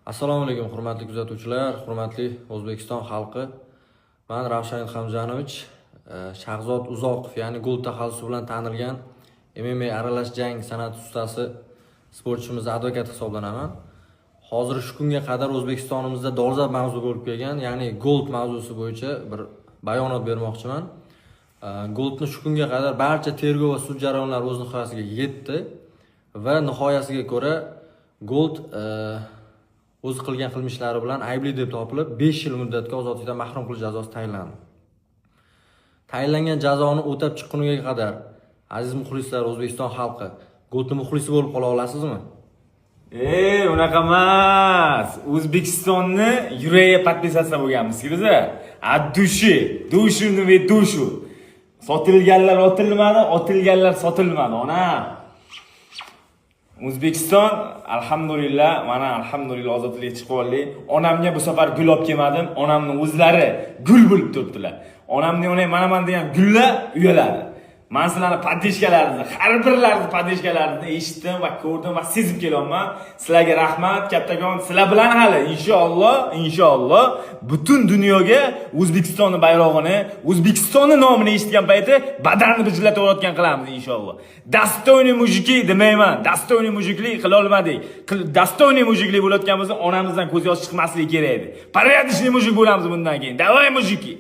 Assalomu alaykum, hurmatli kuzatuvchilar, hurmatli O'zbekiston xalqi. Man Ravshan Ilhomjonovich, Shahzod Uzoqov, ya'ni Gold taxallusi bilan tanilgan MMA aralash jang san'ati ustasi sportchimiz advokat hisoblanaman. Hozir shu kunga qadar O'zbekistonimizda dolzarb mavzu bo'lib kelgan, ya'ni Gold mavzusi bo'yicha bir bayonot bermoqchiman. Goldni shu kunga qadar barcha tergov va sud jarayonlari o'z nihoyasiga yetdi va nihoyasiga ko'ra Gold o'zi qilgan qilmishlari bilan aybli deb topilib, 5 yil muddatga ozodlikdan mahrum qilish jazosi tayinlandi. Tayinlangan jazoni o'tab chiqquniga qadar, aziz muxlislar, O'zbekiston xalqi, Goldni muxlisi bo'lib qola olasizmi? Ey, unaqa emas. O'zbekistonni yuragiga подписаться bo'lganmiz biza. От души, душу ve душу. Sotilganlar otilmadi, otilganlar sotilmadi, ona. O'zbekiston, alhamdulillah, mana, alhamdulillah, ozodlikka chiqib oldik. Onamga bu safar gul olib kelmadim. Onamni o'zlari gul bo'lib turibdilar. Onamni onam manaman degan gullar uyaladi. Man sizlarni поддержка laringizni, har birlaringizni поддержка laringizni eshitdim va ko'rdim va sezib kelyapman. Sizlarga rahmat, kattakon. Sizlar bilan hali inshaalloh, inshaalloh butun dunyoga O'zbekistonni bayrog'ini, O'zbekistonni nomini eshitgan payti badanni bijillatayotgan qilamiz inshaalloh. Достойный мужики demayman. Достойный мужик lik qila olmadik. Достойный мужик lik bo'layotgan bo'lsa, onamizdan ko'z yosh chiqmasligi kerak edi. Порядочный мужик bo'lamiz bundan keyin. Давай, мужики.